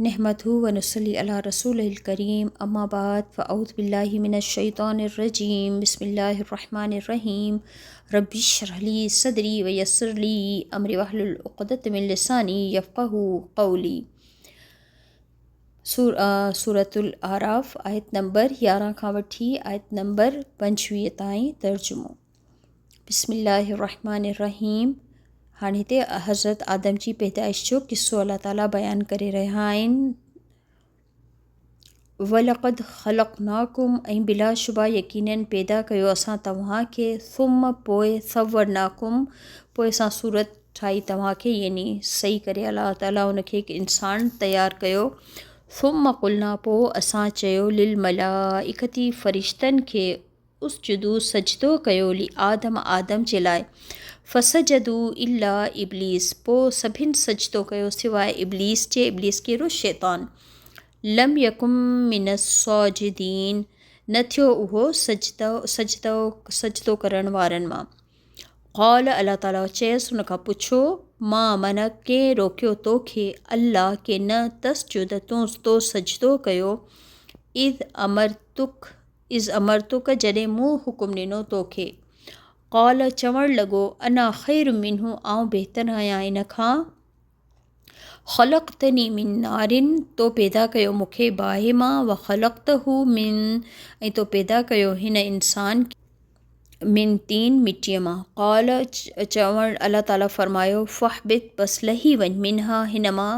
نحمده ونصلي علي رسوله الڪريم اما بعد فاعوذ بالله من الشيطان الرجيم بسم الله الرحمن الرحيم رب اشرح لي صدري ويسر لي امري واحلل عقدة من لساني يفقهوا قولي سورة الاعراف آيت نمبر 11 کان وٺي آيت نمبر 25 تائين ترجمو بسم الله الرحمٰن الرحيم هاڻي هتي حضرت آدم جي پيدائش جو قصو الله تعاليٰ بيان ڪري رهيا آهن ولقد خلقناڪم ۽ بلا شبه يقينن پيدا ڪيو اسان توهان کي ثم پوء صورناڪم پوء اسان صورت ٺاهي توهان کي يعني صحيح ڪري الله تعاليٰ ان کي هڪ انسان تيار ڪيو ثم قلنا پوء اسان چيو للملائڪتي فرشتن کي اسجدوا سجدو ڪيو لآدم آدم جي لاء فسجدوا الا ابليس پوء سڀن سجدو ڪيو سواء ابليس جي ابليس ڪير هو شيطان لم يڪن من الساجدين نه ٿيو اهو سجدو سجدو سجدو ڪرڻ وارن مان قال الله تعالي چيس ان کان پڇو ما منع ڪنهن روڪيو توکي الله ڪي نه تسجد تون تو سجدو ڪيو اذ امرتک اذ امرتک جڏهن مون حڪم ڏنو توکي. قال چوڻ لڳو انا خير منه آئون بهتر آهيان ان کان. خلقتني من نار تو پيدا ڪيو مون کي باهه مان وخلقته من ۽ تو پيدا ڪيو هن انسان کي من طين مٽيء مان. قال چوڻ الله تعالي فرمايو فاهبط پس لهي وڃ منها هن مان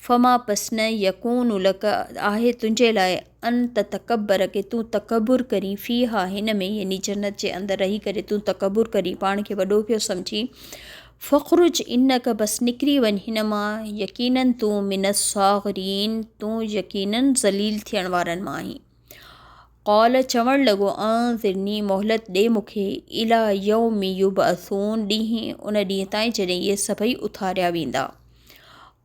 فما پس نه يڪون لڪ آهي تنهنجي لاء ان تتڪبر ڪي تون تڪبر ڪرين فيها هن ۾ يعني جنت جي اندر رهي ڪري تون تڪبر ڪرين پاڻ کي وڏو پيو سمجهين فاخرج انک بس نڪري وڃ هن مان يقيناً تون من الصاغرين تون يقيناً ذليل ٿيڻ وارن مان آهين. قال چوڻ لڳو انظرني مهلت ڏي مون کي الي يوم يبعثون ڏينهن ان ڏينهن تائين جڏهن اهي سڀئي اٿاريا ويندا.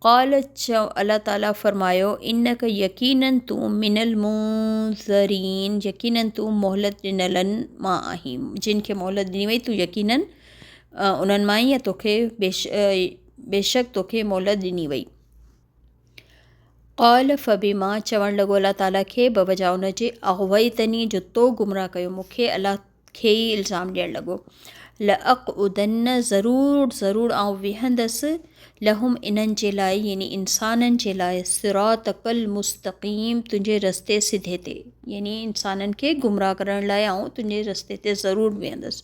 قال الله تعالي فرمايو انک يقيناً تون من المنظرين يقيناً تون مهلت ڏنلن مان آهين جن کي مهلت ڏني وئي تون يقيناً انهن مان آهين يا توکي بيشڪ توکي مهلت ڏني وئي. قال فبما چوڻ لڳو الله تعالي کي بوجه ان جي اغويتني جو تو گمراهه ڪيو مون کي الله کي ئي الزام ڏيڻ لڳو لأقعدن ضرور ضرور آئون ويهندس لهم انهن جي لاء يعني انسانن جي لاء صراطک المستقيم تنهنجي رستي سڌي تي يعني انسانن کي گمراهه ڪرڻ لاء آئون تنهنجي رستي تي ضرور ويهندس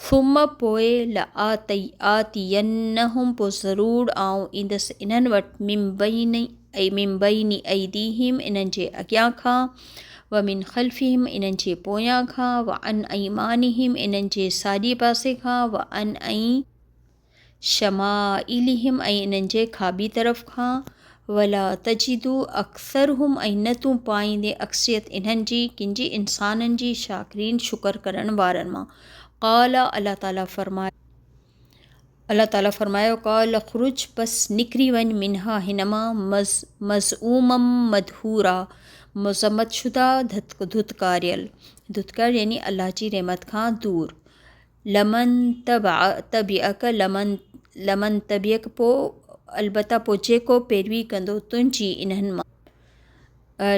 ثم پوء لآتينهم پوء ضرور آئون ايندس انهن وٽ من بين من بين ايديهم انهن جي اڳيان کان ومن خلفهم انهن جي پويان کان وعن ايمانهم انهن جي ساڄي پاسي کان وعن شمائلهم ۽ انهن جي کاٻي طرف کان، ولا تجد اڪثرهم ۽ نه تون پائيندين اڪثريت انهن جي، ڪن جي، انسانن جي، شاڪرين شڪر ڪرڻ وارن مان. قال الله تعالي فرمايو. الله تعالي فرمايو، قال اخرج پس نڪري وڃ منها هن مان مذءوما مدحورا مذمت شده ڌتڪاريل، ڌتڪار يعني الله جي رحمت کان دور. لمن تبعک لمن لمن تبعک پوء البته پوء جيڪو پيروي ڪندو تنهنجي انهن مان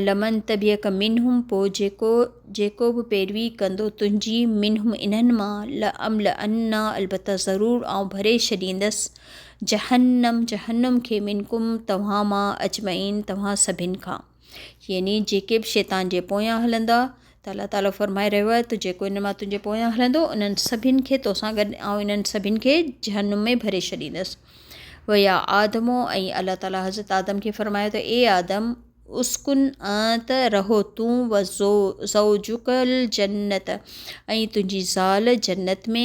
لمن تبعک منهم پوء جيڪو جيڪو به پيروي ڪندو تنهنجي منهم انهن مان لأملأن البته ضرور آئون ڀري ڇڏيندس جهنم جهنم کي منڪم توهان مان اجمعين توهان سڀن کان. يعني جيڪي به شيطان جي پويان هلندا ته الله تعاليٰ فرمائي رهيو آهي ته جيڪو ان مان تنهنجي پويان هلندو انهن سڀن کي توسان گڏ آئون انهن سڀن کي جهنم ۾ ڀري ڇڏيندس ويا آدمو ۽ الله تعاليٰ حضرت آدم کي فرمايو ته اي آدم اسڪن انت رهو تون و زوجک الجنت ۽ تنهنجي زال جنت ۾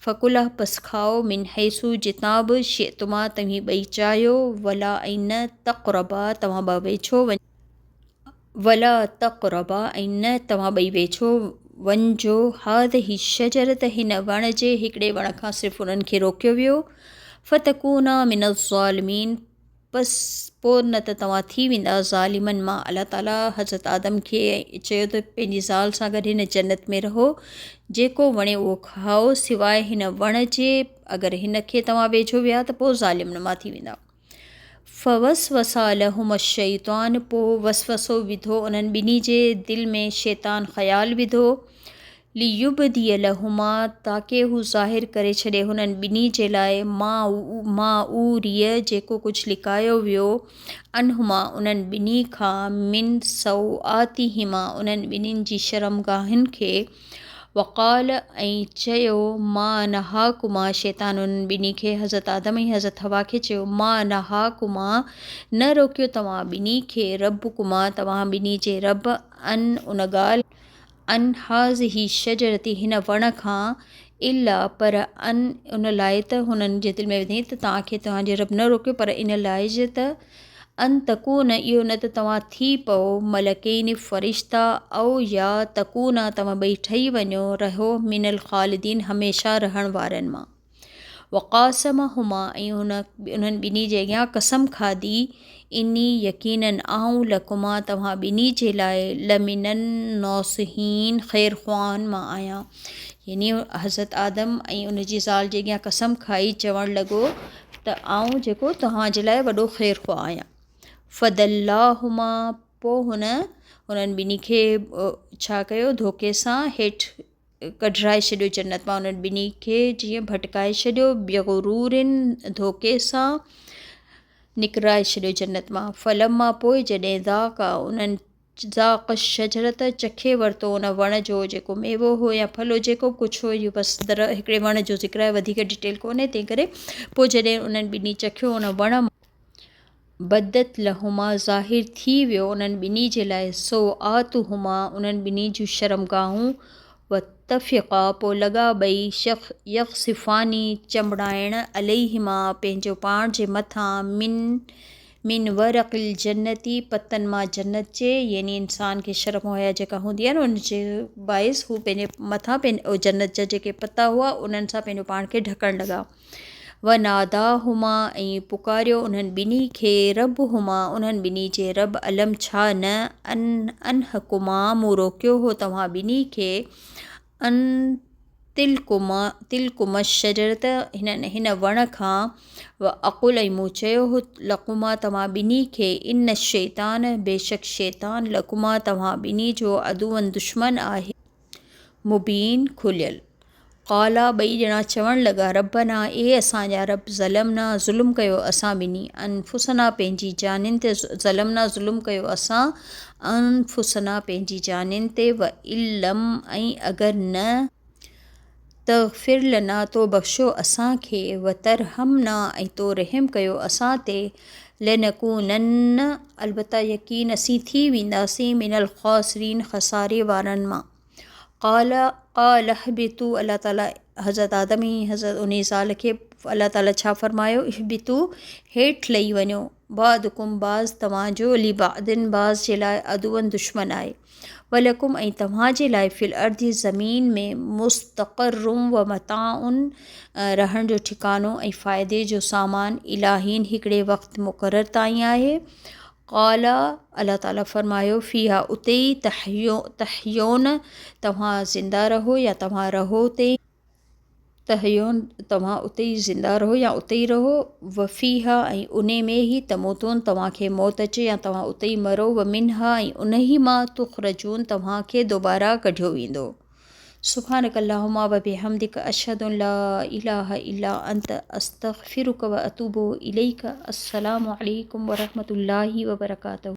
فڪلا پس کائو من حيث جتان به شئتما توهين ٻئي چاهيو ولا ۽ نه تقربا توهان ٻه ويجهو وڃ ولا تقربا ۽ نه توهان ٻئي ويجهو وڃجو هذه الشجرة هن وڻ جي هڪڙي وڻ کان صرف انهن کي روڪيو ويو فتڪونا من الظالمين پس پوء نه ته توهان ٿي ويندا ظالمن مان الله تعالي حضرت آدم کي چيو ته پنهنجي زال سان گڏ هن جنت ۾ رهو جيڪو وڻي اهو کائو سواء هن وڻ جي اگر هن کي توهان ويجهو ويا ته پوء ظالمن مان ٿي ويندا. فوسوس لهما الشيطان پوء وسوسو وڌو انهن ٻنهي جي دل ۾ شيطان خيال وڌو، ليبدي لهما تاڪه هو ظاهر ڪري ڇڏي هنن ٻنهي جي لاء ما ما اوري جيڪو ڪجهه لڪايو ويو عنهما انهن ٻنهي کان من سوآتهما انهن ٻنهين جي شرمگاهن کي، وقال ۽ چيو ما نهاڪما شيطان انهن ٻنهي کي، حضرت آدم ۽ حضرت حوا کي، چيو ما نهاڪما نه روڪيو توهان ٻنهي کي ربڪما توهان ٻنهي جي رب عن ان ڳالهه، عن هٰذه الشجرة هن وڻ کان، الا پر ان ان لاء ته هنن جي دل ۾ وڌائين ته توهان کي توهان جي رب نه روڪيو پر ان لاء ته ان تڪون اهو نه ته توهان ٿي پئو ملڪين فرشتا او يا تڪونا توهان ٻئي ٺهي وڃو رهو من الخالدين هميشه رهڻ وارن مان. وقاسمهما ۽ هن انهن ٻنهي جي اڳيان قسم کاڌي اني يقيناً آئون لڪما توهان ٻنهي جي لاء لمن الناصحين خير خواهن مان آهيان يعني حضرت آدم ۽ ان جي زال جي اڳيان قسم کائي چوڻ لڳو ته آئون جيڪو توهان جي لاء وڏو خير خواهه آهيان. فدلاهما پوء هن انهن ٻنهي کي ڇا ڪيو ڌوڪي سان هيٺ ڪڍرائي ڇڏيو جنت مان انهن ٻنهي کي جيئن ڀٽڪائي ڇڏيو بغرور ڌوڪي سان نڪرائي ڇڏيو جنت مان فلما پوء جڏهن ذاقا انهن ذاق الشجرة چکي ورتو ان وڻ جو جيڪو ميوو هو يا ڦل هو جيڪو به ڪجهه هو اهو بس در هڪڙي وڻ جو ذڪر آهي وڌيڪ ڊيٽيل ڪونهي تنهن ڪري پوء جڏهن انهن ٻنهي چکيو ان وڻ مان بدت لهما ظاهر ٿي ويو انهن ٻنهي جي لاء سوآتهما انهن ٻنهي جون شرمگاهون وطفقا پوء لڳا ٻئي يخصفان چنبڙائڻ عليهما پنهنجو پاڻ جي مٿان من من ورق الجنة پتن مان جنت جي يعني انسان کي شرم و حيا جيڪا هوندي آهي نه ان جي باعث هو پنهنجي مٿان پنهنجي جنت جا جيڪي پتا هئا انهن سان پنهنجو پاڻ کي ڍڪڻ لڳا. وناداهما ۽ پڪاريو انهن ٻنهي کي ربهما انهن ٻنهي جي رب الم ڇا نه ان انهڪما مون روڪيو هو توهان ٻنهي کي ان تلڪما تلڪما الشجرة هنن هن وڻ کان و اقل ۽ مون چيو هو لڪما توهان ٻنهي کي ان الشيطان بيشڪ شيطان لڪما توهان ٻنهي جو عدو دشمن آهي مبين کليل. قالا ٻئي ڄڻا چوڻ لڳا ربنا اي اسان جا رب ظلمنا ظلم ڪيو اسان ٻنهي انفسنا پنهنجي جانين تي ظلمنا ظلم ڪيو اسان انفسنا پنهنجي جانين تي و ان لم ۽ اگر نه تغفر لنا تو بخشيو اسان کي و ترحمنا ۽ تو رحم ڪيو اسان تي لنڪونن البته يقين اسين ٿي وينداسين من الخاسرين خساري وارن مان. قال قال اهبطوا الله تعالي حضرت آدم ۽ حضرت انهي زال کي الله تعالي ڇا فرمايو اهبطوا هيٺ لهي وڃو بعضڪم بعض توهان جو لبعض بعض جي لاء عدو دشمن آهي ولڪم ۽ توهان جي لاء في الارض زمين ۾ مستقر و متاع رهڻ جو ٺڪانو ۽ فائدي جو سامان الٰي حين هڪڙي وقت مقرر تائين آهي قال، الله تعالي فرمايو، فيها اتي ئي تحيون توهان زنده رهو يا توهان رهو اتي ئي، تحيون توهان اتي ئي زنده رهو يا اتي ئي رهو، وفيها ۽ انهي ۾ ئي تموتون توهان کي موت اچي يا توهان اتي ئي مرو، ومنها ۽ انهي مان تخرجون توهان کي دوباره ڪڍيو ويندو. سبحانک اللهم وبحمدک اشهد ان لا اله الا انت استغفرک واتوب اليک السلام عليڪم ورحمة الله وبرڪاته.